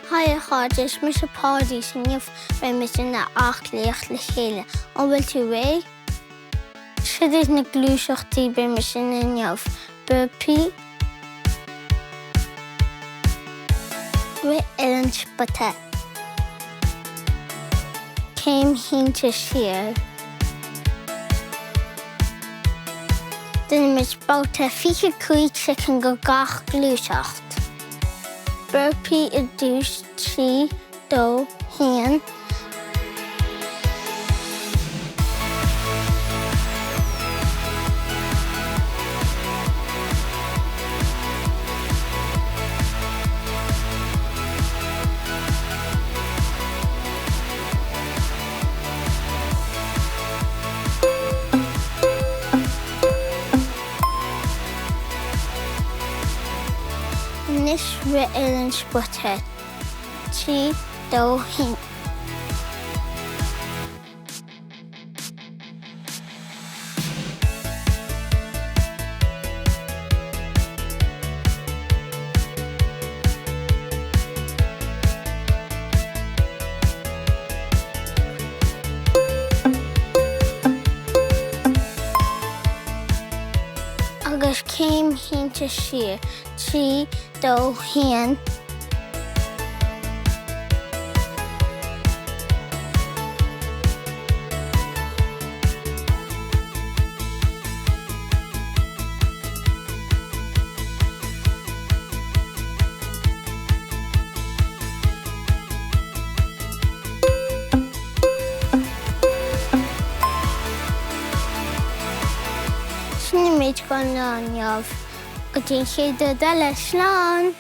Haigh a chairde, is mise Páidí is inniu beidh muid ag aclaíocht le chéile. An bhfuil tú réidh? Siod iad na gluaiseachtaí beidh muid ag déanamh inniu. Burpee. Rith ar an spota. Céim shínte siar. Déanfaimid babhta 25 soicind do gach gluaiseacht. Burpee i dtús, 3, 2, 1. Anois rith ar an spota. 3, 2, 1. Agus céim shínte siar. 3, 2, 1. Sin an méid don lá inniu. Go dtí an chéad rud eile, slán!